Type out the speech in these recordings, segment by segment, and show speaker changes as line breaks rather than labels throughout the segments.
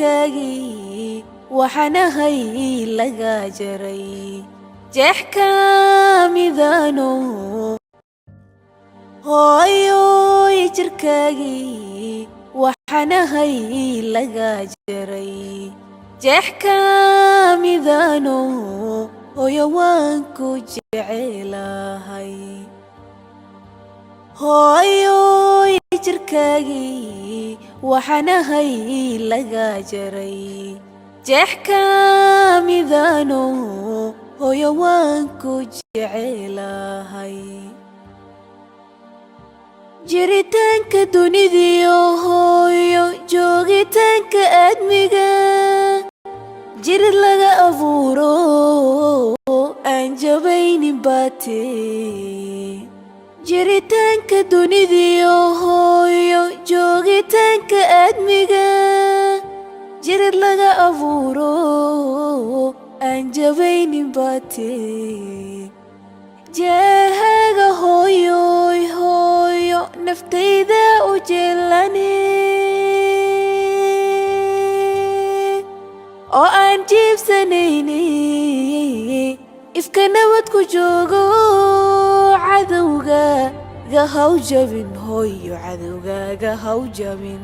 Jirkaagii waxaanahay laga jaray jeex ka midano. Hooyoy, jirkaagii waxaanahay laga jaray jeex ka midano. Hooyo, waan ku jecelahay. Hooyoy, jirkaagii waxaanahay laga jaray jeex ka midano. Hooyo, waan ku jecelahay. Jiritaanka dunidiyo, hooyo, joogitaanka aadmiga, jirid laga abuuro aan jabaynin baate. Jiritaanka dunidiyo, hooyo, joogitaanka aadmiga, jirid laga abuuro aan jabaynin baate. Jeehaga, hooyoy, hooyo, naftayda u jelani oo aan jiibsanayni, ifka nabad ku joogo. Cadowgaaga haw jabin, hooyo, cadowgaaga haw jabin.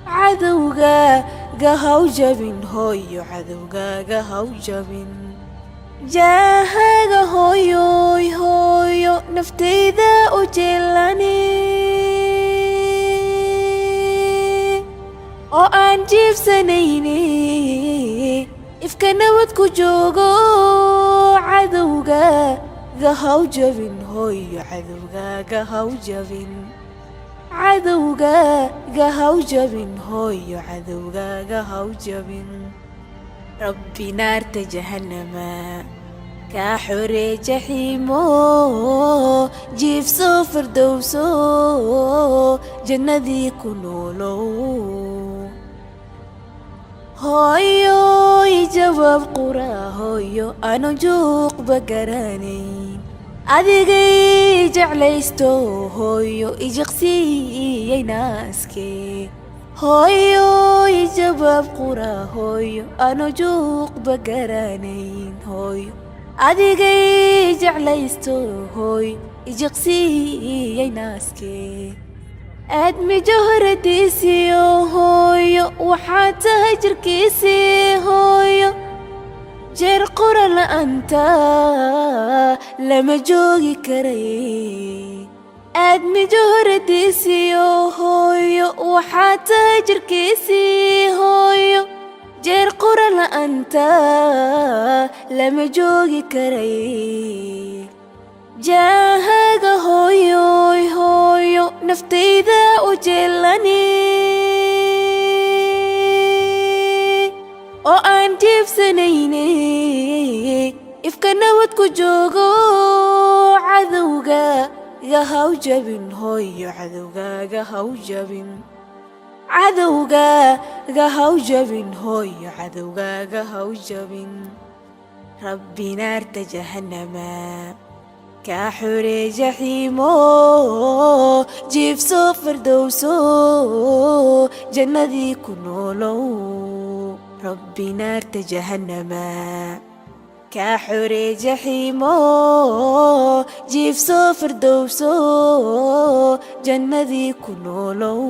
Cadowgaaga haw jabin, hooyo, cadowgaaga haw jabin. Jaahaga, hooyoy, hooyo, naftayda u jelani oo aan jiibsanayni, ifka nabad ku joogo. Cadowgaaga haw jabin, hooyo, cadowgaaga haw jabin. Cadowgaaga haw jabin, hooyo, cadowgaaga haw jabin. Rabbi naarta jahannama kaa xoree jaxiimo, jiifso fardowso, jannadii ku noolow. Hooyoy, jawaab qura, hooyo, aanu juuqba garanayn, adigay jeclaysto, hooyo, ijiqsiiyey naaske. Hooyoy, jawaab qura, hooyo, aanu juuqba garanayn, hooyo, adigay jeclaysto, hooyo, ijiqsiiyey naaske. Aadmi jawharadiisiyo, hooyo, waxaa tahay jirkiisii. Hooyo, jeer qura la'aanta lama joogi karay. Aadmi jawharadiisiyo, hooyo, waxaa tahay jirkiisii. Hooyo, jeer qura la'aanta lama joogi karay. Jaahaga, hooyoy, hooyo, naftayda u jelani oo aan jiibsanayni, ifka nabad ku joogo. Cadowgaaga haw jabin, hooyo, cadowgaaga haw jabin. Cadowgaaga haw jabin, hooyo, cadowgaaga haw jabin. Rabbi naarta jahannama kaa xoree jaxiimo, jiifso fardowso, jannadii ku noolow. Rabbi naarta jahannama kaa xoree jaxiimo, jiifso fardowso, jannadii ku noolow.